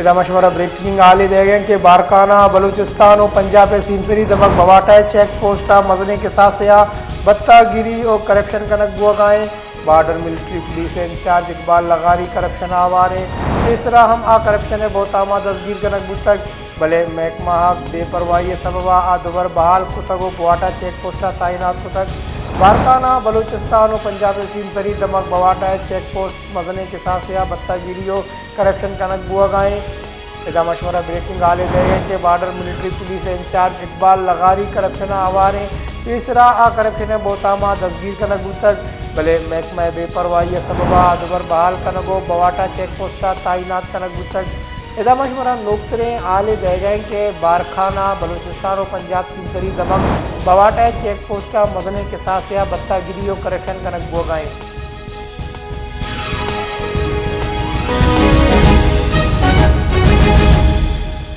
ادا ما شمارا بریکنگ حالے دئیگ ءَ ایں کہ بارکھان ءَ بلوچستان ءُ پنجاب ءِ سیمسری دمگ بواٹہ ءِ چیک پوسٹ ءَ مزنیں کساسے ءَ بتاگیری ءُ کرپشن کنگ بوگ ءَ ایں۔ بارڈر ملٹری پولیس ءِ انچارج اقبال لغاری کرپشن ءَ ہوار ایں۔ پیسرا ہم آ کرپشن ءِ بہتام ءَ دزگیر کنگ بوتگ، بلے محکمہ حق بے پرواہی ءِ سبب ءَ آ دوبر بحال کتگ ءُ بواٹہ چیک پوسٹ ءَ تعینات کتگ۔ بارکھان ءَ بلوچستان ءُ پنجاب ءِ سیمسری دمگ بواٹہ ءِ چیک پوسٹ مزنیں کساسے ءَ بتاگیری ءُ کرپشن کنگ بوگ ءَ ایں۔ ادا ما شمارا بریکنگ حالے دئیگ ءَ ایں کہ بارڈر ملٹری پولیس ءِ انچارج اقبال لغاری کرپشن ءَ ہوار ایں۔ پیسرا آ کرپشن ءِ بہتام ءَ دزگیر کنگ بوتگ، بلے محکمہ ءِ بے پرواہی ءِ سبب ءَ آ دوبر بحال کنگ ءُ بواٹہ چیک پوسٹ ءَ تعینات کنگ بوتگ۔ ادا ما شمارا نوکتریں حالے دئیگ ءَ ایں کہ بارکھان ءَ بلوچستان ءُ پنجاب سیمسری دمگ بواٹہ چیک پوسٹ ءَ مزنیں کساسے ءَ بتاگیری ءُ کرپشن کنگ بوگ ءَ ایں۔